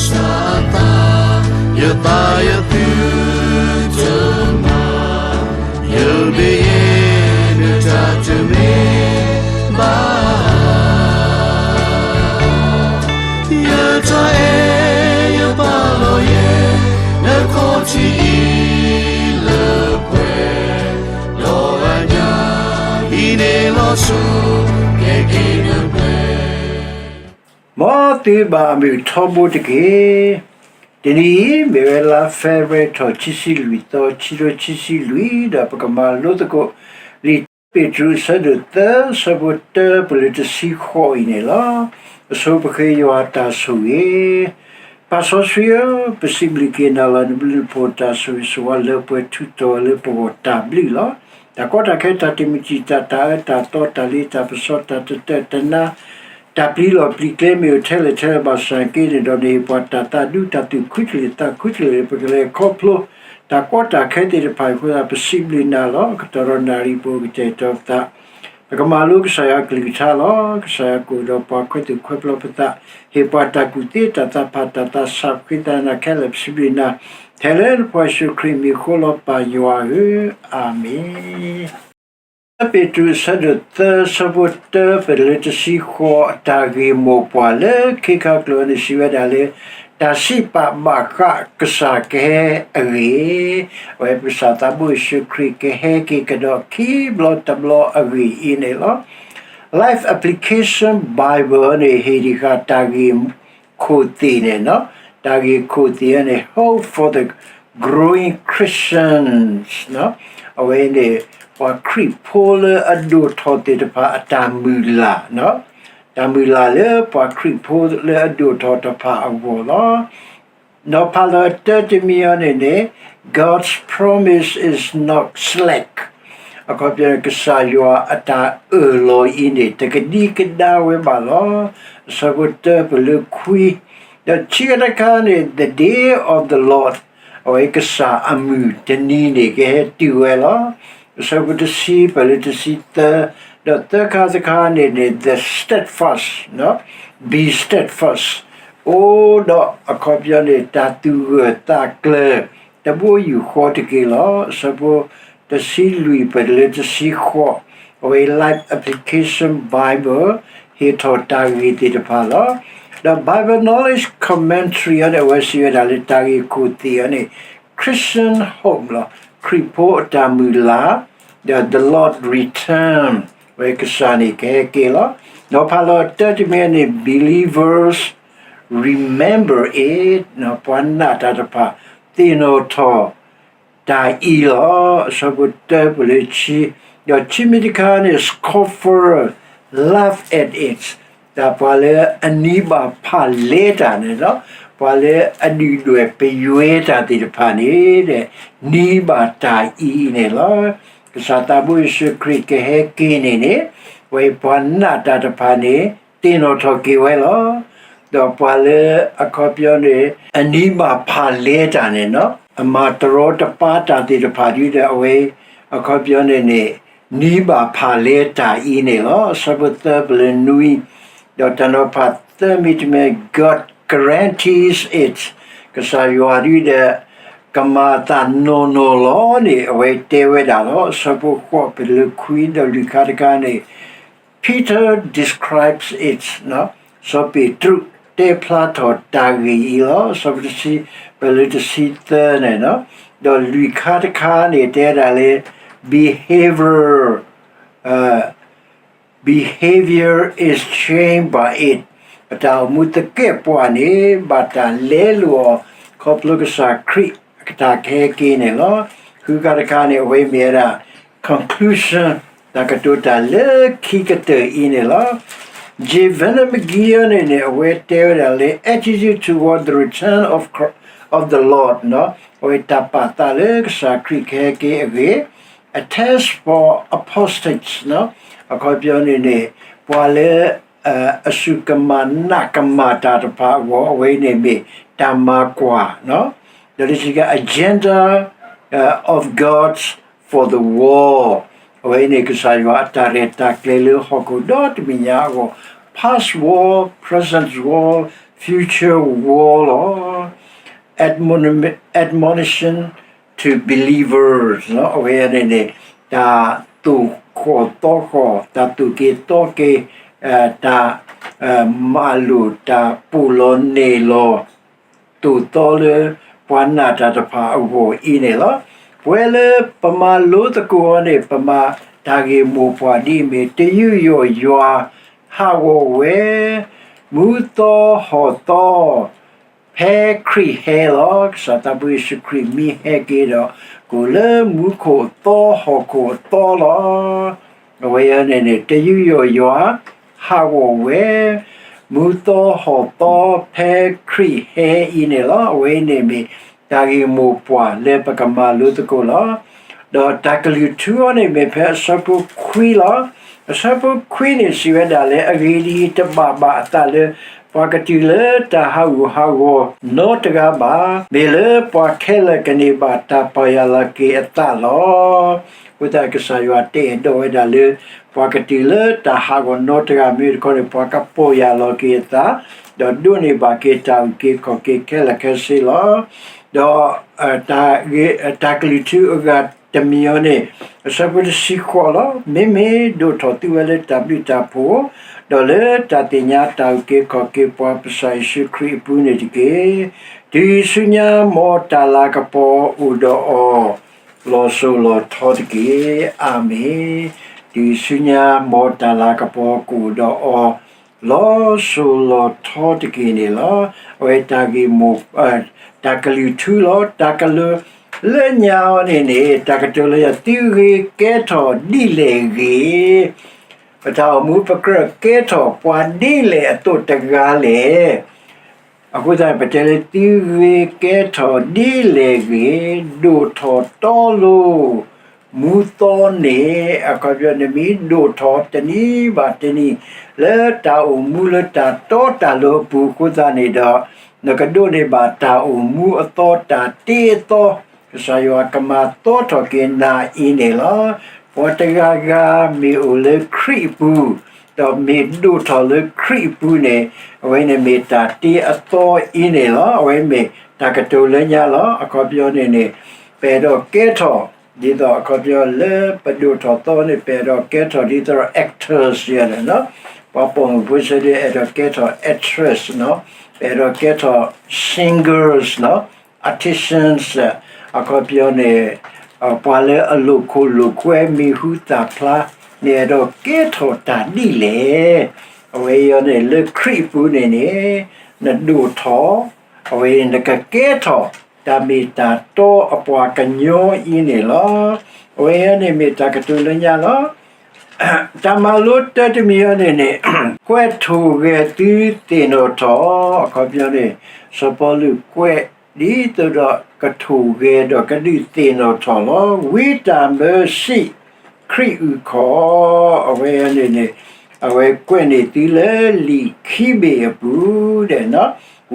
စၢ်အသး, ယသးယသုတမၤ, ယမ့ၢ်ယတၢ်တမ့ၢ်ဘၣ်, ယတၢ်အဲၣ်ယပာ်လီၤယဲ, နခီၣ်ထံးအံၤလၢပှဲၤ, ဒီးအညၣ်အံၤန့ၣ်လီၤဆီ, ကဲက့ၤနပှဲၤ မ်သုဘၣ်မုာ်ထီဘိတက့ၢ်. တနံၤအံၤ မ့ၢ်ဝဲလါ February ထီၣ်ခံဆံလွံၢ်သီ ခံကထိခံဆံလွံၢ် ဒီးပကမၤလိသကိး လံာ်တၢပ့းတရူး အဆၢဒိၣ်သၢ အဆၢဖိတၢ ပလၢတဆံဃိးအံၤန့ၣ်လီၤ. အဆိပဃ့ယွၤတၢ်ဆိၣ်ဂ့ၤ ပၢ်စီဆှံဧၢ, ပစံးဘျုးက့ၤနၤလီၤ နဘျုးနဖှိၣ်တၢ်ဆိၣ်ဂ့ၤဆိၣ်ဝါ လၢပှဲၤထူးထီၣ်လၢပဂီၢ် တၢ်ဘျုးလီၤ. တၢ်ကီတၢ်ခဲ တၢ်တမုာ်တံာ်တာ် တၢ်အၢတၢ်သီ တၢ်လ့တၢ်ပစီ တၢ်တတၢၢ်တနါ တၢ်ပျံၤလီၢ်ပျံၤကျဲ မ့ၢ်အိၣ်ထဲလဲၣ်ထဲလဲၣ်ဘၣ်ဆၣ်က့န့ၣ်ဒီး နဟ့ၣ်ပှၤတၢ်သးဒူ တၢ်သူၣ်ခုတလဲၢ်သးခုတလဲၢ် ပကလဲၤခီဖျိ တၢ်ကီတၢ်ခဲသ့ၣ်တဖၣ်အဃိသတး ပစံးဘျုးနၤလီၤ. ကတီၢ်ဒီးနၣ်ရံၣ် ပအိၣ်ကတဲာ်ကတီၤပသး ပကမၤလိကစၢ်ယွၤအကလုၢ်ကထါလီၤ. ကစၢ်ယွၤကအိၣ်ဒီးပှၤ ခွဲးသူၣ်ခွဲးပျီပသး, ဟ့ၣ်ပှၤတၢ်ကူၣ်သ့ တၢ်သးဖး တၢ်သးဆး ပဃ့သးနၤခဲလၢာ် ပစံးဘျုးနၤ ထဲလၢနဖိယ့ၣ်ၡူးခရံာ်မံၤအဃိလီၤ ပၢ်ယွၤဧၢ, အၤမ့ၣ်. တၢပ့းတရူး အဆၢဒိၣ်သၢ အဆၢဖိတၢ ပလၢတဆံဃိး အတၢ်ဂ့ၢ်မိၢ်ပှၢ်လၢခံခါကျိၤန့ၣ် စံးဝဲဒၣ်လၢ တၢ်စံးပာ်ဘၣ်ဃးကစၢ်ကဟဲအဂ့ၢ်, အဝဲပကစၢ်သးဘိယ့ၣ်ၡူးခရံာ်ကဟဲက့ၤကဒီးခံဘျီတဘျီအဂ့ၢ်အံၤန့ၣ်လီၤ. Life Application Bible န့ၣ် ဟ့ၣ်ဒံးဃာ်တၢ်ဂ့ၢ်ခိၣ်သ့ၣ်န့ၣ်, တၢ်ဂ့ၢ်ခိၣ်သ့ၣ်န့ၣ် Hope for the Growing Christians, အဝဲန့ၣ် ပှၤခရံာ်ဖိလၢအဒိၣ်ထီၣ်သ့ၣ်တဖၣ်အတၢ်မုၢ်လၢ်, တၢ်မုၢ်လၢ်လၢပှၤခရံာ်ဖိလၢအဒိၣ်ထီၣ်တဖၣ်အဂီၢ်လီၤ. ဒီးဖးလီၤအတၢတမံၤအံၤန့ၣ်န့ၣ် God's promise is not slack, အခီပညီန့ၣ် ကစၢ်ယွၤအတၢ်အၢၣ်လီၤအံၤန့ၣ် တကဒံကဒါဝဲဘၣ်လီၤ. အဆၢဖိတၢ ပလၢခွံ, ဒီးခံခါတခါန့ၣ် the day of the Lord, အဝဲကစၢ်အမုၢ်တနံၤန့ၣ် ကဟဲတုၤဝဲလီၤ. အဆၢဖိတဆံ ပလၢတဆံသၢ, ဒီးသၢခါတခါန့ၣ်န့ၣ် the steadfast, be steadfast, အိၣ်ဒီးအခီပညီန့ၣ် တၢ်သူၣ်ဂၢၢ်သးကျၢၤ တဘိယူၢ်ဃီတက့ၢ်လီၤ. အဆၢဖိတဆံလွံၢ် ပလၢတဆံဃိး, အဝဲ Life Application Bible ဟ့ၣ်ထီၣ်တၢ်ဂ့ၢ်သ့ၣ်တဖၣ်လီၤ. ဒီး Bible Knowledge Commentary အံၤန့ၣ် အဝဲစံးဝဲဒၣ်လၢတၢ်ဂ့ၢ်ခိၣ်သ့ၣ်အံၤန့ၣ် Christian Hope လီၤ. ခရံာ်ဖိအတၢ်မုၢ်လၢ်, ဒီး the Lord return, အဝဲကစၢ်န့ၣ်ကဟဲက့ၤလီၤ. ဒီးဖးလီၤတၢတမံၤန့ၣ် believers remember it, ပှၤနာ်တၢ်တဖၣ် သ့ၣ်နီၣ်ထီၣ် တၢ်အံၤလီၤ. အဆၢဖိတၢ ပလၢခံ, ဒီးခံမံၤတခါန့ၣ် scoffer laugh at it, တၢ်ပှၤလၢအနံၤဘၣ်ဖးလဲတၢ်န့ၣ်လီၤ. ပှၤလၢအဒုၣ်ဒွဲၣ်ပယွဲတၢ်သ့ၣ်တဖၣ်န့ၣ် နံၤဘၣ်တၢ်အံၤန့ၣ်လီၤ. ကစၢ်သးဘိယ့ၣ်ၡူးခရံာ်ကဟဲက့ၤန့ၣ်န့ၣ် ဝဲပှၤနာ်တၢ်တဖၣ်န့ၣ် သ့ၣ်နီၣ်ထီၣ်က့ၤဝဲလီၤ. ဒီးပှၤလၢအခီပညီန့ၣ် အနံၤဘၣ်ဖးလဲတၢ်န့ၣ်လီၤ. အမၤတရီတပါတၢ်သ့ၣ်တဖၣ်ဒ်ဒီးအဝဲ အခီပညီန့ၣ်န့ၣ် နံၤဘၣ်ဖးလဲတၢ်အံၤန့ၣ်လီၤ. အဆၢဖိသၢ ပလၢနွံ, ဒီးတၢ်နီၤဖးသၢမံၤတမံၤ God guarantees it, ကစၢ်ယွၤဒ်ဒီး ကမၤအသးနီၢ်နီၢ်လီၤန့ၣ် အဝဲတဲဝဲဒၣ်လီၤ. အဆၢဖိဃိး ပလၢခွံ ဒီးလွံၢ်ခါတခါန့ၣ် Peter describes it, စီၤပ့းတရူးတဲဖျါထီၣ်တၢ်ဂ့ၢ်အံၤလီၤ. အဆၢဖိတဆံ ပလၢတဆံသၢန့ၣ်, ဒီးလွံၢ်ခါတခါန့ၣ် တဲဒၣ်လၢ behavior, behavior is changed by it, ပတၢ်အိၣ်မူသကဲာ်ပှၤန့ၣ် ဘၣ်တၢ်လဲလိာ်အီၤ ခီဖျိကစၢ်ခရံာ်အတၢ်ကဟဲက့ၤန့ၣ်လီၤ. ဃုခါတခါန့ၣ် အဝဲမ့ၢ်ဝဲဒၣ် conclusion, တၢ်ကတိၤတၢ်လၢခံကတၢၢ်အံၤန့ၣ်လီၤ. J Vernon McGee န့ၣ်န့ၣ် အဝဲတဲဝဲဒၣ်လၢ attitude toward the return of, of the Lord, အဝဲတၢ်ပာ်သးလၢကစၢ်ခရံာ်ကဟဲက့ၤအဂ့ၢ်, a test for apostates, အခီပညီန့ၣ်န့ၣ် ပှၤလၢ အစူၢ်ကမၣ်နာ်ကမၣ်တၢ်တဖၣ်အဂီၢ် အဝဲန့ၣ်မ့ၢ်တၢ်မၤကွၢ်, ဒီးတဆံးက agenda of God's for the world, အဝဲန့ၣ်ကစၢ်ယွၤအတၢ်ရဲၣ်တၢ်ကျဲၤလၢဟီၣ်ခိၣ်ဒီတမံၤညါအဂီၢ် past world, present world, future world လီၤ. Admonition to believers အဝဲန့ၣ်န့ၣ် တၢ်သိၣ်ဃီၣ်သီဃီၣ်, တၢ်သိၣ်က့ၤသီက့ၤ, တၢ်မၤလိာ်, တၢ်ပိာ်လီၤနဲၣ်လီၤ သိၣ်သီလၢပှၤနာ်တၢ်တဖၣ်အဂီၢ်အံၤန့ၣ်လီၤ. ပဝဲလၢပမၤလိသကိးအီၤန့ၣ် ပမၤတၢ်ဂ့ၢ်မိၢ်ပှၢ်ဒ်အမ့ၢ် တယူးယီၣ်ယွၤ, ဟးဂီၤဝဲ, မူသီဟီၣ်သီ, ဖဲခရံာ်ဟဲလီၤ. ကစၢ်သးဘိယ့ၣ်ၡူးခရံာ်မ့ၢ်ဟဲက့ၤဒီး ကအိၣ်လၢမူခိၣ်အသီဟီၣ်ခိၣ်အသီလီၤ. အဝဲအံၤန့ၣ်န့ၣ် တယူးယီၣ်ယွၤ, ဟးဂီၤဝဲ, မူသီဟီၣ်သီ, ဖဲခရံာ်ဟဲအံၤန့ၣ်လီၤ. အဝဲအံၤန့ၣ်မ့ၢ်တၢ်ဂ့ၢ်မိၢ်ပှၢ်လၢပကမၤလိသကိးလီၤ. ဒီးတၢ်ကလုၢ်ထူအီၤန့ၣ်မ့ၢ်ဖဲအဆၢဖိခွံလီၤ. အဆၢဖိခွံန့ၣ်စံးဝဲဒၣ်လၢ အဂ့ၢ်ဒ်အံၤ, တဘၣ်ဘၣ်အသးလၢ ပှၤကတုၤလၢတၢ်ဟးဂူာ်ဟးဂီၤနီတဂၤဘၣ်. မ့ၢ်လၢပှၤခဲလၢာ်ကန့ၢ်ဘၣ်တၢ်ပီၢ်ယၢ်လီၤက့ၤအသးလီၤ. အဃိသတးကစၢ်ယွၤတအဲၣ်ဒိးဝဲဒၣ်လၢ ပှၤကတုၤလၢတၢ်ဟးဂီၤနီတဂၤ မ့ၢ်တခီန့ၣ် ပှၤကပီၢ်ယၢ်လီၤက့ၤအသး, ဒီးဒိးန့ၢ်ဘၣ်က့ၤတၢ်အုၣ်က့ၤခီၣ်က့ၤခဲလၢာ်ခဲဆ့လီၤ. ဒီး တၢ်ကလုၢ်ထူအဂၤတမံၤအံၤန့ၣ် အဆၢဖိတဆံဃိးလီၤ. မ့မ့ၢ်ဒိၣ်ထီၣ်သုဝဲလၢတၢ်ဘျုးတၢ်ဖှိၣ်, ဒီးလၢတၢ်သ့ၣ်ညါတၢ်အုၣ်က့ၤခီၣ်က့ၤပှၤ ပကစၢ်ယ့ၣ်ၡူးခရံာ်အပူၤန့ၣ်တက့ၢ်. တုၤဆူညါမ်တၢ်လၤကပီၤအိၣ်ဒီးအီၤ, လီၤစိၤလီၤထီတက့ၢ်. အၤမ့ၣ်. တုၤဆူညါမ်တၢ်လၤကပီၤကအိၣ်ဒီးအီၤ, လီၤစိၤလီၤထီတက့ၢ်န့ၣ်လီၤ. အဝဲတၢ်ဂ့ၢ်မိၢ် တၢ်ကလုၢ်ထူလီၤ. တၢ်ကတိၤလၢညါအီၤန့ၣ်န့ၣ် တၢ်ကတိၤလၢ သုဂ့ၤကဲထီၣ်ဒ်လဲၣ်ဂ့ၤ, ပတၢ်အိၣ်မူပကြၢးကဲထီၣ်ပှၤဒ်လဲၣ်အသိးတဂၤလဲၣ်. အဃိသတး ပတဲလၢ သုဂ့ၤကဲထီၣ်ဒ်လဲၣ်ဂ့ၤ, ဒိၣ်ထီၣ်တီလိၤ မူသီန့ၣ် အခီပညီ နမ့ၢ်ဒိၣ်ထီၣ်တနံၤဘၣ်တနံၤ လၢတၢ်အိၣ်မူလၢတၢ်တီတၢ်လိၤအပူၤအဃိသတးန့ၣ်ဒီး နကဒိးန့ၢ်ဘၣ်တၢ်အိၣ်မူအသီ တၢ်တ့အသီ, ကစၢ်ယွၤကမၤသီထီၣ်က့ၤနၤအံၤန့ၣ်လီၤ. ပှၤတဂၤဂၤမ့ၢ်အိၣ်လၢခရံာ်အပူၤ, ဒီးမ့ၢ်ဒိၣ်ထီၣ်လၢခရံာ်အပူၤန့ၣ်, အဝဲန့ၣ်မ့ၢ်တၢ်တ့အသီအံၤန့ၣ်လီၤ. အဝဲမ့ၢ်တၢ်ကတိၤလၢညါလီၤ. အခီပညီန့ၣ်န့ၣ် ပအဲၣ်ဒိးကဲထီၣ် ဒ်သိးအခီပညီလၢပဒိၣ်ထီၣ်သီန့ၣ် ပအဲၣ်ဒိးကဲထီၣ်ဒ်သိး actors ယဲန့ၣ်, ပှၤပိာ်မုၣ်ဖိဆၢဒ်အဲၣ်ဒိးကဲထီၣ် actress နီၤ, ပအဲၣ်ဒိးကဲထီၣ် singers နီၤ, artisans အခီပညီန့ၣ် ပှၤလၢအလိာ်ခိၣ်လိာ်ကွဲ မံၤဟူသၣ်ဖျါန့ၣ် အဲၣ်ဒိးကဲထီၣ်တၢ်ဒ်လဲၣ်. အဝဲအံၤန့ၣ် လၢခရံာ်အပူၤန့ၣ်န့ၣ် နဒိၣ်ထီၣ်, အဝဲအံၤနကကဲထီၣ် တၢ်မ့ၢ်တၢ်တီအပှၤကညီအံၤန့ၣ်လီၤ. အဝဲအံၤန့ၣ်မ့ၢ်တၢ်ကတိၤလၢညါလီၤ. တၢ်မၤလိတၢတမံၤအံၤန့ၣ်န့ၣ် ကွဲးထိၣ်ဂဲၤသုသ့ၣ်နီၣ်ထီၣ်, အခီပညီန့ၣ် စီၤပီလူးကွဲးဒ်သိးဒီးကထိၣ်ဂဲၤဒီးကဒုးသ့ၣ်နီၣ်ထီၣ်လီၤ. ဝံတၢ်မၢစံး ခရံာ်အုၣ်ခီၣ်, အဝဲန့ၣ်န့ၣ် အဝဲကွဲးန့ၢ်သုလၢလံာ်ခံဘ့ၣ်အပူၤဒဲး,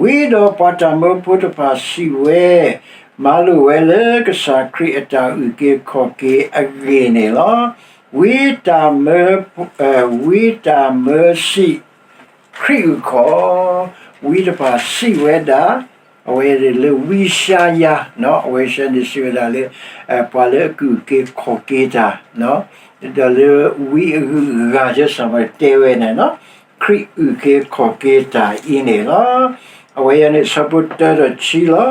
ဝံၤဒီးပှၤတၢ်မၢဖိတဖၣ်စံးဝဲ, မၤလိာ်ဝဲလၢကစၢ်ခရံာ်အတၢ်အုၣ်က့ၤခီၣ်က့ၤအဂ့ၢ်န့ၣ်လီၤ. ဝံတၢ်မၢ, ဝံတၢ်မၢစံး ခရံာ်အုၣ်ခီၣ်, ဝံတဖၣ်စံးဝဲဒၣ်, အဝဲလၢဝံၡါယၤ, အဝဲစံးဝဲဒၣ်လၢ ပှၤလၢအကအုၣ်က့ၤခီၣ်က့ၤတၢ်, ဒီးလၢဝံအဂုၤအဂၤ ကစၢ်မၤတဲဝဲန့ၣ်, ခရံာ်အုၣ်က့ၤခီၣ်က့ၤတၢ်အံၤန့ၣ်လီၤ. အဝဲအံၤန့ၣ် ဆၢဖိတၢဒီးခံလီၤ.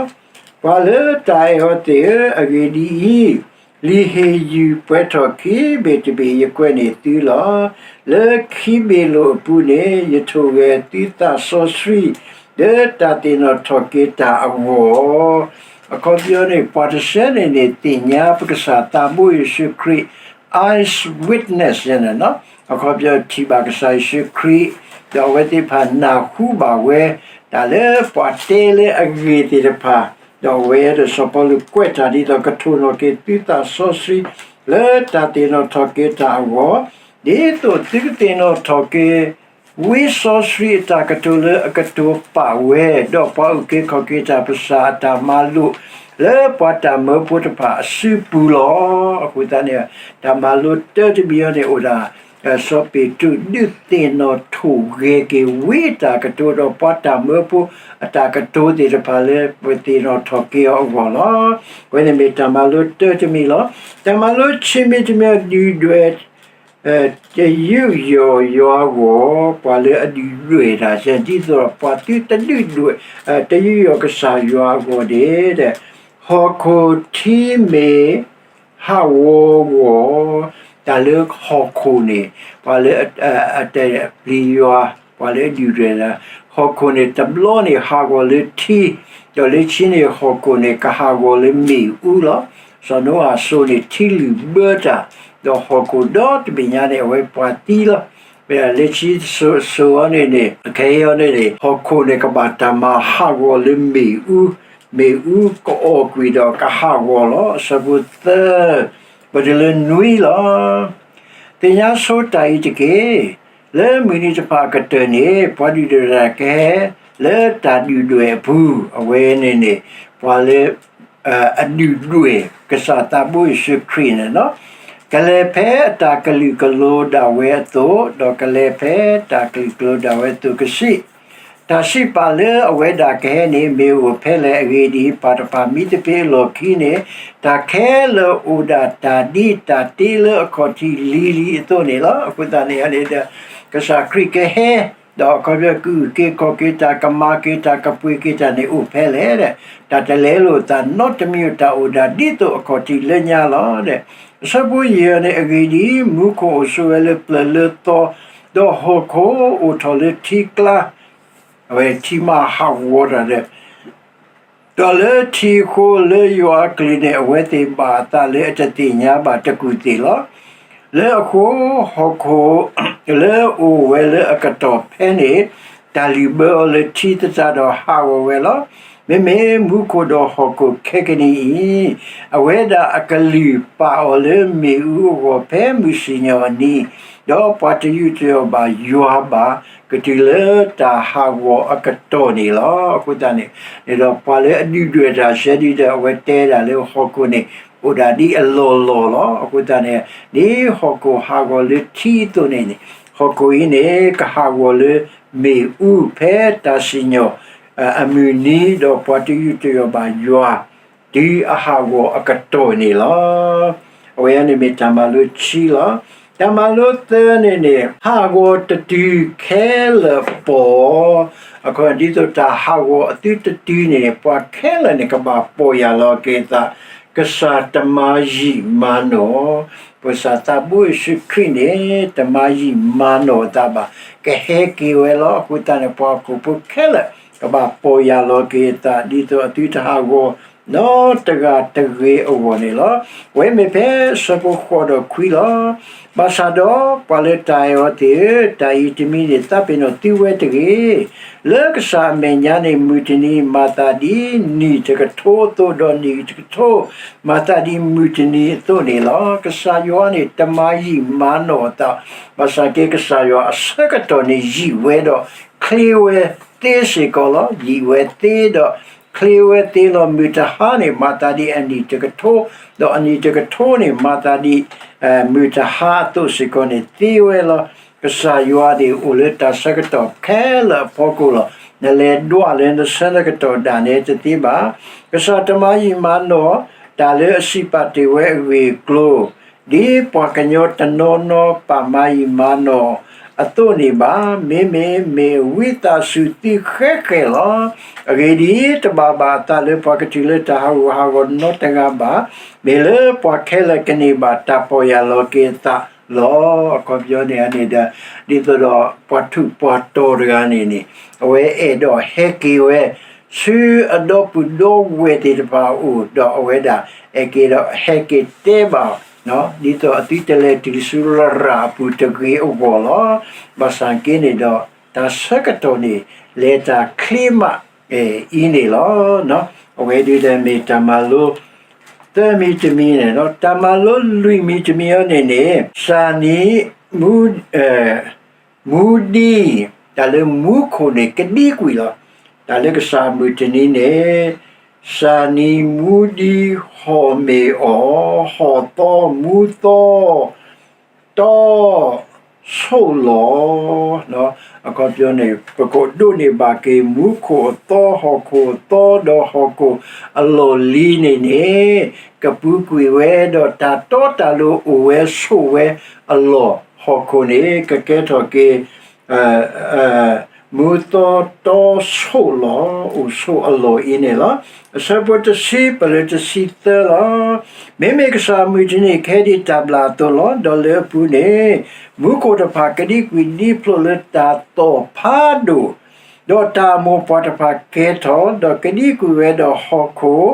ပှၤလၢတၢ်အဲၣ်အီၤသ့ၣ်ဧၢ, အဂ့ၢ်ဒ်အံၤ, လံာ်ဟ့ၣ်ယုၢ်ပှဲၤထီၣ်ခံဘ့ၣ်တဘ့ၣ် ယကွဲးန့ၢ်သုလီၤ. လၢခံဘ့ၣ်လိာ်အပူၤန့ၣ် ယထိၣ်ဂဲၤသုသးစီဆှံ လၢတၢ်သ့ၣ်နီၣ်ထီၣ်က့ၤတၢ်အဂီၢ်, အခီပညီန့ၣ် ပှၤတဆၢန့ၣ်န့ၣ် သ့ၣ်ညါပကစၢ်သးဘိယ့ၣ်ၡူးခရံာ် eyewitness န့ၣ်, အခီပညီထံၣ်ဘၣ်ကစၢ်ယ့ၣ်ၡူးခရံာ်, ဒီးအဝဲသ့ၣ်တဖၣ်နၢ်ဟူဘၣ်ဝဲ တၢ်လၢပှၤတဲလၢအဂ့ၢ်သ့ၣ်တဖၣ်, ဒီးအဝဲဒီးစီၤပီလူးကွဲးတၢ်ဒ်သိး ကထိၣ်နီၣ်က့ၤသုသးစီဆှံ လၢတၢ်သ့ၣ်နီၣ်ထီၣ်က့ၤတၢ်အဂီၢ်, ဒ်သိးသုကသ့ၣ်နီၣ်ထီၣ်က့ၤ ဝံစီဆှံအတၢ်ကတိၤလၢအကတိၤပာ်ဝဲ, ဒီးပှၤအုၣ်က့ၤခီၣ်က့ၤတၢ်ပကစၢ်အတၢ်မၤလိာ် လၢပှၤတၢ်မၢဖိတဖၣ်အစုပူၤလီၤ. အဃိသတးန့ၣ် တၢ်မၤလိတၢတမံၤအံၤန့ၣ် အိၣ်ဒၣ် စီၤပ့းတရူးဒုးသ့ၣ်နီၣ်ထိၣ်ဂဲၤက့ၤဝံအတၢ်ကတိၤဒီးပှၤတၢ်မၢဖိအတၢ်ကတိၤသ့ၣ်တဖၣ်လၢပသ့ၣ်နီၣ်ထီၣ်က့ၤအီၤအဂီၢ်လီၤ. အဝဲန့ၣ်မ့ၢ်တၢ်မၤလိတၢတမံၤလီၤ. တၢ်မၤလိဆံမံၤတမံၤ ဒုၣ်ဒွဲၣ် တယူးယီၢ်ယွၤအဂီၢ်, ပှၤလၢအဒုၣ်ဒွဲၣ်တၢ် ဒ်သိးပှၤသုတဒုၣ်ဒွဲၣ် တယူးယီၢ်ကစၢ်ယွၤအဂီၢ်န့ၣ် ဟီၣ်ခိၣ်ထံမ့ၢ်ဟးဂီၤအဂီၢ်, တၢ်လၢဟီၣ်ခိၣ်န့ၣ် ပှၤလၢအတပျံၤယွၤ, ပှၤလၢအဒုၣ်ဒွဲၣ်တၢ်, ဟီၣ်ခိၣ်န့ၣ်တဘျီန့ၣ်ဟးဂီၤလၢထံ, ဒီးလၢခံန့ၣ် ဟီၣ်ခိၣ်န့ၣ်ကဟးဂီၤလၢမ့ၣ်အူလီၤ. စီၤနိအၤအစိၤန့ၣ် ထံလုၢ်ဘၢတၢ်, ဒီးဟီၣ်ခိၣ်ဒီတဘ့ၣ်ညါန့ၣ် အဝဲပှၤသံလီၤ. လၢခံစိၤအီၤန့ၣ်န့ၣ် ခဲအံၤအီၤန့ၣ်န့ၣ် ဟီၣ်ခိၣ်န့ၣ်ကဘၣ်တၢ်မၤဟးဂီၤလၢမ့ၣ်အူ, မ့ၣ်အူကအီၣ်ကွံာ်ဒီးကဟးဂီၤလီၤ. အဆၢဖိသၢ ပတုၤလၢနွံလီၤ. သ့ၣ်ညါဆိတၢ်အံၤတက့ၢ်. လၢမုၢ်နံၤတဖၣ်အကတၢၢ်န့ၣ် ပှၤဒုၣ်ဒွဲၣ်တၢ်ကဟဲလၢတၢ်ဒုၣ်ဒွဲၣ်အပူၤ, အဝဲန့ၣ်န့ၣ် ပှၤလၢ အဒုၣ်ဒွဲၣ်ကစၢ်သးဘိယ့ၣ်ၡူးခရံာ်န့ၣ်လီၤ. ကလဲၤဖဲအတၢ်ကလုာ်ကလိၤဒၣ်ဝဲအသိး, ဒီးကလဲၤဖဲတၢ်ကလုာ်ကလိၤဒၣ်ဝဲအသိးကစံး, တၢ်စံးပာ်လၢအဝဲဒၣ်ကဟဲန့ၣ် မ့ၢ်အိၣ်ဖဲလဲၣ်. အဂ့ၢ်ဒ်အံၤ, ပၢ်တဖၣ်မံသပ့ၤအလီၢ်ခံန့ၣ် တၢ်ခဲလၢာ်အိၣ်ဒၣ်တၢ်ဒ်တၢ်တ့လၢအခီၣ်ထံးလံၤလံၤအသိးန့ၣ်လီၤ. အဃိသတးန့ၣ်န့ၣ်ဒီး ကစၢ်ခရံာ်ကဟဲ ဒီးအခီပညီကအုၣ်က့ၤခီၣ်က့ၤတၢ် ကမၤက့ၤတၢ် ကပှ့ၤက့ၤတၢ်န့ၣ်အိၣ်ဖဲလဲၣ်. တၢ်တလဲလိာ်သးနီတမံၤတၢ်အိၣ်ဒၣ်ဒ်သိးအခီၣ်ထံးလၢညါလီၤ. အဆၢဖိယဲၢ်န့ၣ် အဂ့ၢ်ဒ်အံၤ, မူခိၣ်အိၣ်ဆိးဝဲလၢပျၢၤလၢသီ, ဒီးဟီၣ်ခိၣ်အိၣ်ထီၣ်လၢထံကျါ, အဝဲထံမၤဟးဂီၤတၢ်ဒီး ဒီးလၢထံအဃိလၢယွၤအကလုၢ်န့ၣ် အဝဲသ့ၣ်ဘၣ်အသးလၢအတသ့ၣ်ညါဘၣ်တကူၣ်သ့ၣ်လီၤ. လၢအဃိ ဟီၣ်ခိၣ်လၢအအိၣ်ဝဲလၢအကတီၢ်ဖဲန့ၣ် တၢ်လုၢ်ဘၢအီၤလၢထံသတးဒီးဟးဂီၤဝဲလီၤ. မ့မ့ၢ်မူခိၣ်ဒီးဟီၣ်ခိၣ်ခဲကနံၣ်အံၤ အဝဲဒၣ်အကလုၢ်ပာ်အီၤလၢမ့ၣ်အူအဂီၢ်ဖဲမုၢ်စံၣ်ညီၣ်အနံၤ, ဒီးပှၤတယူးတယီၣ်ဘၣ်ယွၤဘၣ် ကတုၤလၢတၢ်ဟးဂီၤအကတီၢ်န့ၣ်လီၤ. အဃိသတးန့ၣ် န့ၣ်ဒီးပှၤလၢအဒုၣ်ဒွဲၣ်တၢ်စဲဒ်ဒီး အဝဲတဲဒၣ်လၢဟီၣ်ခိၣ်န့ၣ် အိၣ်ဒၣ်ဒ်အလီၢ်လီၢ်လီၤ. အဃိသတးန့ၣ် ဒ်ဟီၣ်ခိၣ်ဟးဂီၤလၢထံအသိးန့ၣ်န့ၣ် ဟီၣ်ခိၣ်အံၤန့ၣ် ကဟးဂီၤလၢမ့ၣ်အူဖဲတၢ်စံၣ်ညီၣ်အမုၢ်နံၤ ဒီးပှၤတယူးတယီၣ်ဘၣ်ယွၤ တုၤအဟးဂီၤအကတီၢ်န့ၣ်လီၤ. အဝဲန့ၣ်မ့ၢ်တၢ်မၤလိခံလီၤ. တၢ်မၤလိသၢန့ၣ်န့ၣ် ဟးဂီၤတတုၤခဲလၢာ်ပိာ်, အခီဒ်သိးတၢ်ဟးဂီၤအသုတတုၤန့ၣ်န့ၣ် ပှၤခဲလၢာ်န့ၣ် ကဘၣ်ပီၢ်ယၢ်လီၤက့ၤအသး, ကစၢ်တမၤယံာ်မၤနီၢ်, ပကစၢ်သးဘိယ့ၣ်ၡူးခရံာ်န့ၣ် တမၤယံာ်မၤနီၢ်အသးဘၣ်, ကဟဲက့ၤဝဲလီၤ. အဃိသတးန့ၣ် ပှၤဟီၣ်ခိၣ်ဖိခဲလၢာ် ကဘၣ်ပီၢ်ယၢ်လီၤက့ၤအသး ဒ်သိးအသုတဟးဂီၤ နီတဂၤတဂ့ၤအဂီၢ်န့ၣ်လီၤ. အဝဲမ့ၢ်ဖဲအဆၢဖိဃိးဒီးခွံလီၤ. ဘၣ်ဆၣ်ဒီးပှၤလၢတၢ်အဲၣ်အီၤသ့ၣ်ဧၢ, တၢ်အံၤတမံၤန့ၣ် သးပ့ၤနီၣ်သုဝဲတဂ့ၤ. လၢကစၢ်အမဲာ်ညါန့ၣ် မုၢ်တနံၤမၤသးဒ်နံၣ်တကထိအသိး, ဒီးနံၣ်တကထိ မၤသးဒ်မုၢ်တနံၤအသိးန့ၣ်လီၤ. ကစၢ်ယွၤန့ၣ် တမၤယံာ်မၤနီၢ်အသး, ဘၣ်ဆၣ်က့ ကစၢ်ယွၤအဆၢကတီၢ်န့ၣ် ယံာ်ဝဲဒီးချ့ဝဲသ့စ့ၢ်ကီးလီၤ. ယံာ်ဝဲသ့ဒီးချ့ဝဲသ့လီၤ. မုၢ်တဟါန့ၣ် မၤသးဒ်အနံၣ်တကထိ, ဒီးအနံၣ်တကထိန့ၣ် မၤသးဒ် မုၢ်တဟါအသိးစ့ၢ်ကီးန့ၣ် သ့ဝဲလီၤ. ကစၢ်ယွၤန့ၣ် အိၣ်လၢတၢ်ဆၢကတီၢ်ခဲလၢာ်အဖီခိၣ်လီၤ. နလဲၤဒွးလၢနဆၢနကတီၢ်ဒၣ်နဲတသ့ဘၣ်. ကစၢ်တမၤယံာ်မၤနီၢ် တၢ်လၢအစံးပာ်တ့ၢ်ဝဲအဂ့ၢ်အကျိၤ, ဒ်ပှၤကညီတနီၤနီၤပာ်မၤယံာ်မၤနီၢ်အသိးန့ၣ်ဘၣ်. မ့မ့ၢ်မ့ၢ်ဝံသးစူၤသုဃဲဃဲလီၤ. အဂ့ၢ်ဒ်အံၤ, တဘၣ်ဘၣ်အသးလၢပှၤကတုၤလၢတၢ်ဟးဂူာ်ဟးဂီၤနီတဂၤဘၣ်. မ့ၢ်လၢပှၤခဲလၢာ်ကန့ၢ်ဘၣ်တၢ်ပီၢ်ယၢ်လီၤက့ၤအသးလီၤ. အခီပညီန့ၣ်န့ၣ်ဒီး ဒ်သိးဒီးပှၤထူးပှၤတီၤတဂၤန့ၣ်န့ၣ် အဝဲအဲၣ်ဒိးဟဲက့ၤဝဲ ဆူအဒီပုၢ်ဒီဝဲၢ်သ့ၣ်တဖၣ်အအိၣ်, ဒီးအဝဲဒၣ်အဲၣ်က့ၤဒီးဟဲက့ၤတဲဘၣ်အီၤ, ဒ်သိးအသုတလဲၤတုၤဆူလရာ်အပူၤတဂ့ၤအဂီၢ်လီၤ. ဘၣ်ဆၣ်က့န့ၣ်ဒီး တၢ်ဆၢကတီၢ်န့ၣ် လဲၤတၢ်ချ့မးအံၤန့ၣ်လီၤ. အဝဲဒၣ်ဒီးမ့ၢ်တၢ်မၤလိ သၢမံၤတမံၤန့ၣ်လီၤ. တၢ်မၤလိလွံၢ်မံၤတမံၤအံၤန့ၣ်န့ၣ် စၢ်နံၤ မူ မူဒံ, တၢ်လၢမူခိၣ်န့ၣ် ကဒံကွံာ်လီၤ. တၢ်လၢကစၢ်မုၢ်တနံၤန့ၣ် စၢ်နံၤမူဒံ ဟီၣ်မ့ၢ်အီၣ် ဟီၣ်သီမူသီ တီ ဆိၣ်လီၤ. အခီပညီန့ၣ် ပကဒိးန့ၢ်ဘၣ်က့ၤ မူခိၣ်အသီ ဟီၣ်ခိၣ်အသီ ဒီးဟီၣ်ခိၣ်အလီၢ်လံၤန့ၣ်န့ၣ် ကပူၤကွံာ်ဝဲ ဒီးတၢ်တီတၢ်လိၤအိၣ်ဝဲဆိးဝဲအလီၢ် ဟီၣ်ခိၣ်န့ၣ် ကကဲထီၣ်က့ၤ မူသီတီဆိၣ်လီၤ အိၣ်ဆိးအလီၢ်အံၤန့ၣ်လီၤ. အဆၢဖိတဆံ ပလၢတဆံသၢလီၤ. မ့မ့ၢ်ကစၢ်အမုၢ်တနံၤ ကဟဲဒ်တၢ်ဘျၣ်အသိးလီၤ. ဒီးလၢအပူၤန့ၣ် မူခိၣ်တဖၣ်ကဒံကွံာ်ဒံဖျိးလၢတၢ်သီၣ်ဖးဒိၣ်, ဒီးတၢ်အမိၢ်ပှၢ်တဖၣ်ကဲထီၣ်, ဒီးကဒံကွံာ်ဝဲဒီးဟီၣ်ခိၣ်,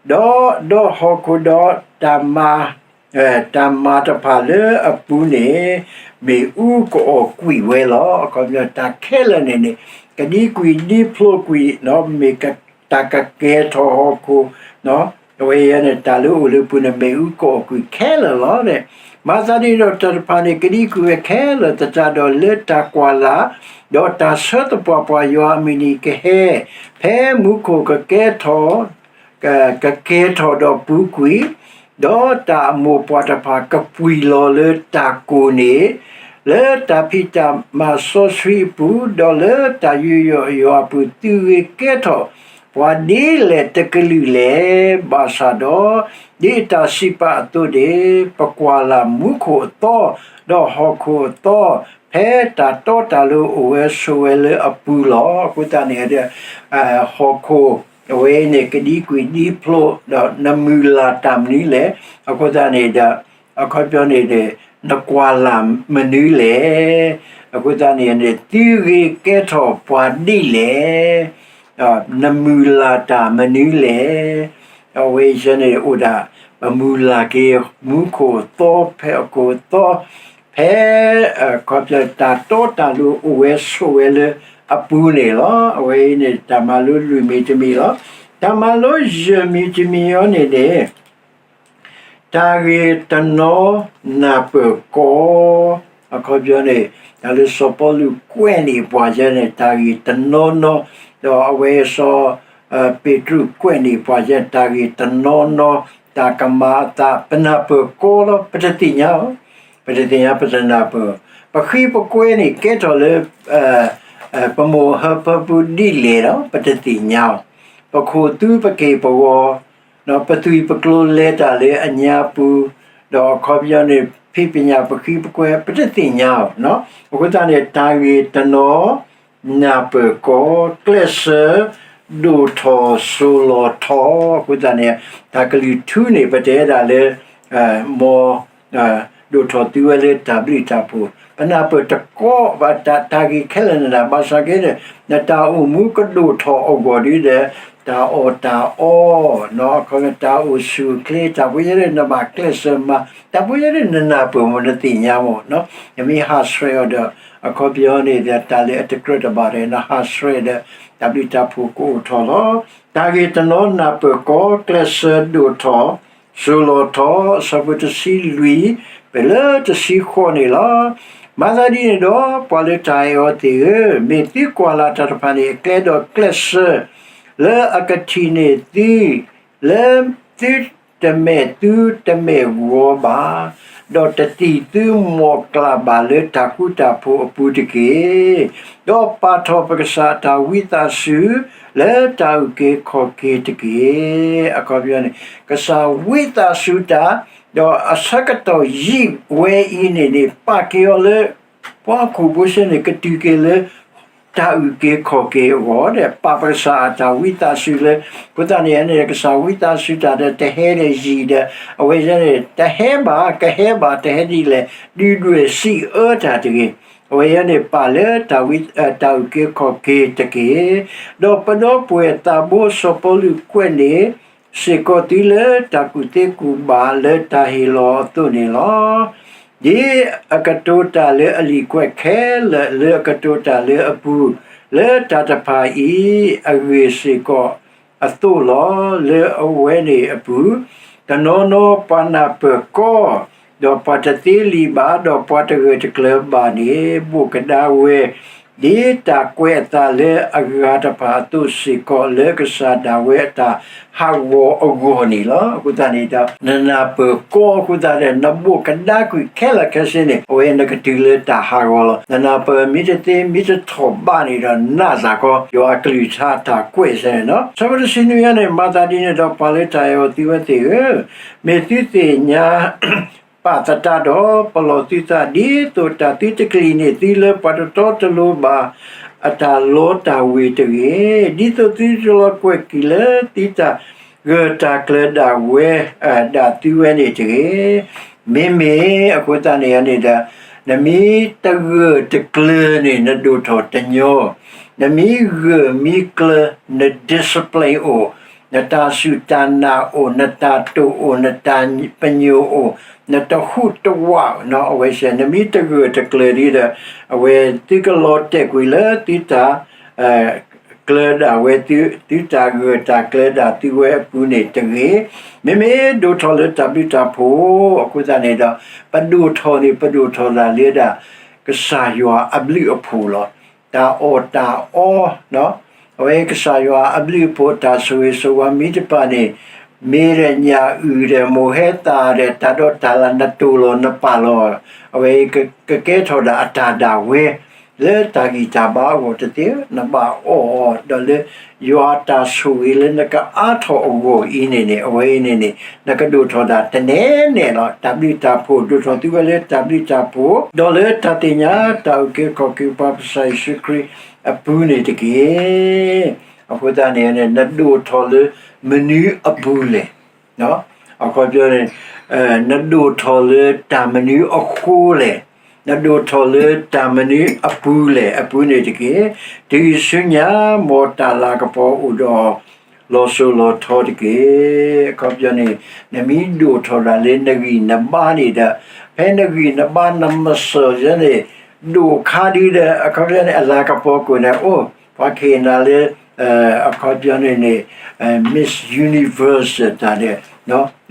ဒီး ဒီးဟီၣ်ခိၣ်ဒီးတၢ်မၤ တၢ်မၤတဖၣ်လၢအပူၤန့ၣ် မ့ၣ်အူကအီၣ်ကွံာ်ဝဲလီၤ. အခီပညီ တၢ်ခဲလၢာ်န့ၣ်န့ၣ် ကဒံကွံာ်ဒံဖျိးကွံာ်, မ့ၢ်တၢ်ကကဲထီၣ်ဟီၣ်ခိၣ်, အဝဲအံၤန့ၣ် တၢ်လၢအအိၣ်လၢပူၤန့ၣ် မ့ၣ်အူကအီၣ်ကွံာ်ခဲလၢာ်လီၤ. မၤသးဒ်န့ၣ်ဒီးတၢ်တဖၣ်န့ၣ် ကဒံကွံာ်ဝဲခဲလၢာ်သတးဒီး လၢတၢ်ကွၢ်လၢ်, ဒီးတၢ်ဆၢသပှၢ်ပှၤယွၤအမုၢ်နံၤကဟဲ, ဖဲမူခိၣ်ကကဲထီၣ် က ကကဲထီၣ်ဒီးပူၤကွံာ်, ဒီးတၢ်အမိၢ်ပှၢ်တဖၣ်ကပှံၤလီၤလၢတၢ်ကိၢ်န့ၣ်, လၢတၢ်ဖံးတၢ်မၤစီဆှံအပူၤ, ဒီးလၢတၢ်ယူးယီၣ်ယွၤအပူၤ သုဂ့ၤကဲထီၣ်ပှၤဒ်လဲၣ်တကလုာ်လဲၣ်. ဘၣ်ဆၣ်ဒီး ဒ်အတၢ်စံးပာ်အသိးန့ၣ် ပကွၢ်လၢ်မူခိၣ်အသီ, ဒီးဟီၣ်ခိၣ်အသီ, ဖဲတၢ်တီတၢ်လိၤအိၣ်ဝဲဆိးဝဲလၢအပူၤလီၤ. အဃိသတးန့ၣ် ဟီၣ်ခိၣ် အဝဲအံၤန့ၣ် ကဒံကွံာ်ဒံဖျိး ဒီးနမုၢ်လၢ်တၢ်မနုၤလဲၣ်. အဃိသတးန့ၣ်ဒီး အခီပညီန့ၣ်ဒီး နကွၢ်လၢ်မနုၤလဲၣ်. အဃိသတးန့ၣ်န့ၣ် သုဂ့ၤကဲထီၣ်ပှၤဒ်လဲၣ်. နမုၢ်လၢ်တၢ်မနုၤလဲၣ်. အဝဲအံၤန့ၣ်အိၣ်ဒၣ် ပမုၢ်လၢ်က့ၤ မူခိၣ်အသီ ဖဲအခိၣ်အသီ ဖဲ အခီပညီ တၢ်တီတၢ်လိၤအိၣ်ဝဲဆိးဝဲလၢအပူၤန့ၣ်လီၤ. အဝဲအံၤန့ၣ် တၢ်မၤလိလွံၢ်မံၤတမံၤလီၤ. တၢ်မၤလိယဲၢ်မံၤတမံၤအံၤန့ၣ်န့ၣ် တၢ်ဂ့ၢ်တနီၤနၢ်ပၢၢ်ကီ, အခီပညီန့ၣ် တၢ်လၢစီၤပီလူးကွဲးန့ၢ်ပှၤယဲန့ၣ် တၢ်ဂ့ၢ်တနီၤနီၤ, ဒီးအဝဲစီၤပ့းတရူးကွဲးန့ၢ်ပှၤယဲ တၢ်ဂ့ၢ်တနီၤနီၤ, တၢ်ကမၤအသး ပနၢ်ပၢၢ်ကီလီၤ. ပတသ့ၣ်ညါအီၤ, ပတသ့ၣ်ညါ ပတနၢ်ပၢၢ်, ပဃံပကွဲန့ၣ် ကဲထီၣ်လၢ ပမိၢ်ဟၢဖၢပူၤဒ်လဲၣ်ဒီး ပတသ့ၣ်ညါအီၤ, ပခိၣ်သူပက့ၢ်ပဂီၤ ပသွံၣ်ပကျိၤလဲၤတၢ်လၢအညါပူၤ, ဒီးအခီပညီန့ၣ် ဖံးပညၣ်ပဃံပကွဲ ပတသ့ၣ်ညါအီၤ. အဃိသတးန့ၣ် တၢ်ဂ့ၢ်တနီၤ နၢ်ပၢၢ်ကီ, ကျဲးစၢးဒိၣ်ထီၣ်စိၤလီၤထီ, အဃိသတးန့ၣ် တၢ်ကလုၢ်ထူန့ၣ် ပတဲဒၣ်လၢ မ် ဒိၣ်ထီၣ်သုဝဲလၢတၢ်ဘျုးတၢ်ဖှိၣ်, ပနၢ်ပၢၢ်တကီဘၣ် တၢ်ဂ့ၢ်ခဲလၢာ်န့ၣ်ဒၣ် ဘၣ်ဆၣ်က့န့ၣ် နတၢ်အိၣ်မူကဒိၣ်ထီၣ်အဂီၢ်ဒီး တၢ်အီၣ်တၢ်အီ, တၢ်အိၣ်ဆူၣ်အိၣ်ချ့ တၢ်ဖိယဲဒၣ် နဘၣ်ကျဲးစၢးမၤ, တၢ်ဖိယဲဒၣ် နနၢ်ပၢၢ်မ့ၢ် နသ့ၣ်ညါမ့ၢ်, နမ့ၢ်ဟးဆှဲးအီၤဒီး အခီပညီန့ၣ်ဒီး တၢ်လၢအတကြၢးတဘၣ်ဒီး နဟးဆှဲးဒီး တၢ်ဘျုးတၢ်ဖှိၣ်ကအိၣ်ထီၣ်လီၤ. တၢ်ဂ့ၢ်တနီၤနၢ်ပၢၢ်ကီ, ကျဲးစၢးဒိၣ်ထီၣ် စိၤလီၤထီ, အဆၢဖိတဆံလွံၢ် ပလၢတဆံဃိးန့ၣ်လီၤ. မၤသးဒ်န့ၣ်ဒီး ပှၤလၢတၢ်အဲၣ်အီၤသ့ၣ်ဧၢ, မ့ၢ်သုကွၢ်လၢ်တၢ်တဖၣ်န့ၣ်အကျဲ ဒီးကျဲးစၢး လၢအကထံၣ်န့ၢ်သု လၢသုတမဲာ်သူတမဲာ်ဂီၤဘၣ်, ဒီးတသံၣ်သုမိၢ်ကျၢ်ဘၣ်လၢတၢ်ဃူတၢ်ဖိးအပူၤတက့ၢ်. ဒီးပာ်ထီၣ်ပကစၢ်အတၢ်ဝံသးစူၤ လၢတၢ်အုၣ်က့ၤခီၣ်က့ၤတက့ၢ်. အခီပညီန့ၣ် ကစၢ်ဝံသးစူၤတၢ်, ဒီးအဆၢကတီၢ်ယံာ်ဝဲအံၤန့ၣ်န့ၣ် ပာ်က့ၤအီၤလၢ ပှၤဟီၣ်ခိၣ်ဖိစ့ၢ်န့ၣ် ကတုၤက့ၤလၢ တၢ်အုၣ်က့ၤခီၣ်က့ၤအဂီၢ်ဒီး ပာ်ပကစၢ်အတၢ်ဝံသးစူၤလၢ အဃိသတးန့ၣ်န့ၣ် ကစၢ်ဝံသးစူၤတၢ်ဒီး တဟဲဒီးယံာ်ဒီး အဝဲန့ၣ် တဟဲဘၣ် ကဟဲဘၣ် တဟဲဒ်လဲၣ် ဒုၣ်ဒွဲၣ်စံးအၢတၢ်တဂ့ၤ. အဝဲန့ၣ် ပာ်လၢတၢ်ဝံ တၢ်အုၣ်က့ၤခီၣ်က့ၤတက့ၢ်. ဒီးပဒီပုၢ်ဝဲၢ်သးဘိစီၤပီလူးကွဲးန့ၣ် စ့ၢ်ကီးသုလၢတၢ်ကူၣ်သ့ကူၣ်ဘၣ်လၢတၢ်ဟ့ၣ်လီၤအသိးန့ၣ်လီၤ. ဒ်အကတိၤတၢ်လၢအလံာ်ကွဲးခဲလၢာ် လၢအကတိၤတၢ်လၢအပူၤ လၢတၢ်တဖၣ်အံၤအဂ့ၢ်စ့ၢ်ကီးအသိးလီၤ. လၢအဝဲန့ၣ်အပူၤ တနီၤနီၤပှၤနၢ်ပၢၢ်ကီ ဒီးပှၤတသ့လံာ်ဘၣ် ဒီးပှၤတဂၢၢ်တကျၢၤဘၣ်န့ၣ် ဘိၣ်ကဒါဝဲ ဒ်တၢ်ကွဲးအသးလၢအဂၤတဖၣ်အသိးစ့ၢ်ကီး လၢကစၢ်ဒၣ်ဝဲအတၢ်ဟးဂီၤအဂီၢ်န့ၣ်လီၤ. အဃိသတးန့ၣ်ဒီး နနၢ်ပၢၢ်ကီအဃိသတးဒီး နဘိးကဒါကွံာ်ခဲလၢာ်ခဲဆ့န့ၣ် အဝဲနကတုၤလၢတၢ်ဟးဂီၤလီၤ. နနၢ်ပၢၢ်မ့ၢ်တသ့မ့ၢ်တထီၣ်ဘၣ်န့ၣ်ဒီး နာ်သးကီ ယွၤအကလုၢ်ကထါတၢ်ကွဲးစ့ၢ်န့ၣ်လီၤ. ဆၢဖိတဆံနွံအံၤန့ၣ် မၤသးဒ်န့ၣ်ဒီး ပှၤလၢတၢ်အဲၣ်အီၤသုဝဲသ့ၣ်ဧၢ, မ့ၢ်သုသ့ၣ်ညါ ပာ်သတးဒီး ပလီၢ်သုသး ဒ်သိးတၢ်သုတကလံၤန့ၣ် သုလၢပှၤတတီတလိၤဘၣ် အတၢ်လီတၢ်ဝ့ၤတဂ့ၤ, ဒ်သိးသုတလီၤကွဲးက့ၤလၢ သုတၢ်ဂၢၢ်တၢ်ကျၢၤဒၣ်ဝဲ ဒၣ်သုဝဲန့ၣ်တဂ့ၤ. မ့မ့ၢ်အဃိသတးန့ၣ်န့ၣ်ဒီး နမ့ၢ်တဂၢၢ်တကျၢၤန့ၣ် နဒိၣ်ထီၣ်တညီ, နမ့ၢ်ဂၢၢ်မ့ၢ်ကျၢၤ န discipline အိၣ်, နတၢ်စူၢ်တၢ်နာ်အိၣ်, နတၢ်တိာ်အိၣ်, နတၢ်ပညိၣ်အိၣ်, နတဟူးတဝး, အဝဲစ့ၢ် နမ့ၢ်တဂၢၢ်တကျၢၤဒ်ဒီး အဝဲသုကလီၤတဲာ်ကွံာ်လၢသုတၢ် ကျၢၤဒၣ်ဝဲသု, သုတၢ်ဂၢၢ်တၢ်ကျၢၤဒၣ်သုဝဲအပူၤန့ၣ်တဂ့ၤ. မ့မ့ၢ်ဒိၣ်ထီၣ်လၢတၢ်ဘျုးတၢ်ဖှိၣ် အဃိသတးန့ၣ်ဒီး ပဒိၣ်ထီၣ်န့ၣ် ပဒိၣ်ထီၣ်ဒၣ်လၢဒၣ် ကစၢ်ယွၤအဘျုးအဖှိၣ်လီၤ. တၢ်အီၣ်တၢ်အီ အဝဲကစၢ်ယွၤအဘျုးအဖှိၣ် တၢ်ဆိၣ်ဂ့ၤဆိၣ်ဝါမ့ၢ်တဖၣ်န့ၣ် မ့ၢ်ဒီးညၣ်အုၣ်ဒီးမိၢ်ဟဲသၣ်ဒီး တၢ်ဒီးတၢ်လၢနတိၢ်လီၤနပာ်လီၤ, အဝဲကကဲထီၣ်ဒၣ်အတၢ်ဒၣ်ဝဲ လၢတၢ်ဂံၢ်တၢ်ဘါအဂီၢ်တသ့, နဘၣ်အီၣ်အီၤဒီးလၢ ယွၤတၢ်ဆိၣ်ဂ့ၤလၢနကအါထီၣ်အဂီၢ်အံၤန့ၣ်န့ၣ် အဝဲအံၤန့ၣ်န့ၣ် နကဒိၣ်ထီၣ်ဒၣ်တနဲနဲလီၤ. တၢ်ဘျုးတၢ်ဖှိၣ် ဒိၣ်ထီၣ်သုဝဲလၢတၢ်ဘျုးတၢ်ဖှိၣ် ဒီးလၢတၢ်သ့ၣ်ညါတၢ်အုၣ်က့ၤခီၣ်က့ၤပှၤကစၢ်ယ့ၣ်ၡူးခရံာ်အပူၤန့ၣ်တက့ၢ်. အဃိသတးန့ၣ်န့ၣ် နဒိၣ်ထီၣ်လၢမနုၤအပူၤလဲၣ်. အခီပညီန့ၣ် နဒိၣ်ထီၣ်လၢတၢ်မနုၤအဃိလဲၣ်, နဒိၣ်ထီၣ်လၢတၢ်မနုၤအပူၤလဲၣ်အပူၤန့ၣ်တက့ၢ်. တုၤဆူညါ မ်တၢ်လၤကပီၤအိၣ်ဒီး လီၤစိၤလီၤထီတက့ၢ်. အခီပညီန့ၣ် နမ့ၢ်ဒိၣ်ထီၣ်ဒၣ်လၢနဂံၢ်နဘါန့ၣ်ဒီး ဖဲနဂံၢ်နဘါနမၤစၢၤန့ၣ် ဒိၣ်ခါဒုဒီး အခီပညီန့ၣ် အလၤကပီၤကအိၣ်န့ၣ် အိၣ် ပှၤကဟ့ၣ်နၤလၢ အခီပညီန့ၣ်န့ၣ် Miss Universe တၢ်ဒီး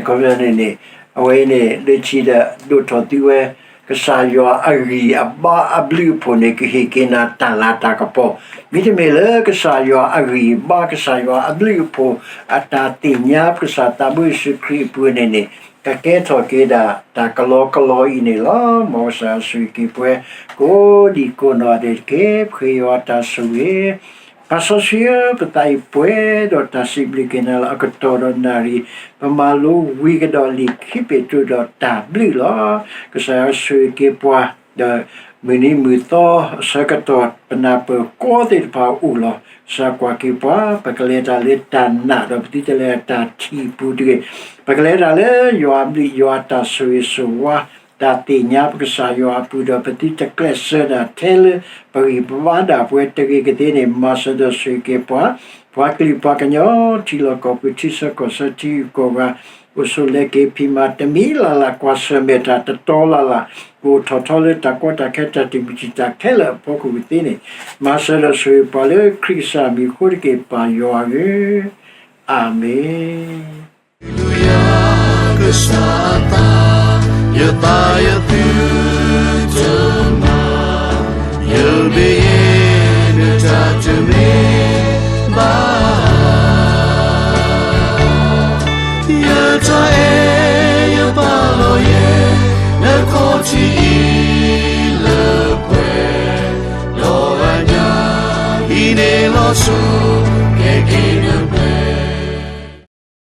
အခီပညီန့ၣ်န့ၣ် အဝဲအံၤန့ၣ် လၢခံဒီး ဒိၣ်ထီၣ်သုဝဲ ကစၢ်ယွၤအဂံၢ်အဘါအဘျုးအဖှိၣ်န့ၣ် ကဟ့ၣ်က့ၤနၤတၢ်လၤတၢ်ကပီၤ, မ့တမ့ၢ်လၢကစၢ်ယွၤအဂံၢ်အဘါ ကစၢ်ယွၤအဘျုးအဖှိၣ် အတၢ်သ့ၣ်ညါ ပကစၢ်သးဘိယ့ၣ်ၡူးခရံာ်အပူၤန့ၣ်န့ၣ် ကကဲထီၣ်က့ၤဒၣ် တၢ်ကလီကလီအံၤန့ၣ်လီၤ. မ်ကစၢ်ယွၤဆိၣ်ဂ့ၤက့ၤပှၤ ကိးဒံကိးနီၢ်ဒဲးတက့ၢ်. ပဃ့ယွၤတၢ်ဆိၣ်ဂ့ၤ ပၢ်စီဆှံဧၢ, ပသးအံၤပှဲၤဒီးတၢ်စံးဘျုးက့ၤနၤလၢအကတီၢ်ဒီးနၣ်ရံၣ်, ပမၤလိဝံၤကဒီးလံာ်ခံပ့းတရူးဒီးတၢ်ဘျုးလီၤ. ကစၢ်ယွၤဆိၣ်ဂ့ၤက့ၤပှၤ ဒီးမုၢ်နံၤမုၢ်သီအဆၢကတီၢ် ပနၢ်ပၢၢ်ကီသ့ၣ်တဖၣ်အိၣ်လီၤ. ကစၢ်ကွၢ်က့ၤပှၤ ပကလဲၤတၢ်လၢတၢ်နာ်ဒီး ပသုတလဲၤတၢ်ထံၣ်အပူၤတဂ့ၤ. ပကလဲၤတၢ်လၢယွၤအဘျုးယွၤတၢ်ဆိၣ်ဂ့ၤဆိၣ်ဝါ တၢ်သ့ၣ်ညါပကစၢ်ယွၤအပူၤဒီး ပသုတကျဲးစၢးဒၣ်ထဲလၢပဂံၢ်ပဘါဒၣ်ပှဲၤတဂ့ၤကသ့န့ၣ် မၤစၢၤဒီးဆိၣ်ဂ့ၤက့ၤပှၤ, ပှၤကလုာ်ပှၤကညီ ထံလီၢ်ကီၢ်ပူၤ ထံဆၢကီၢ်ဆၢ ထံဂုၤကီၢ်ဂၤ အိၣ်ဆိးလဲၤက့ၤဖံးမၤတမံၤလၢ်လၢ် ကွၢ်ဆၢၣ်မဲာ်တၢ်တတီလၢ်လၢ် ကအိၣ်ထီၣ်ထီလၢတၢ်ကီတၢ်ခဲ တၢ်တမုာ်တံာ်တာ်ခဲလၢာ်အဖီခိၣ်ကသ့န့ၣ် မၤစၢၤဒီးဆိၣ်ဂ့ၤပှၤလၢခရံာ်ကစၢ်မံၤအဃိတက့ၢ် ပၢ်ယွၤဧၢ, အၤမ့ၣ်. ကစၢ်အသး, ယသးယသု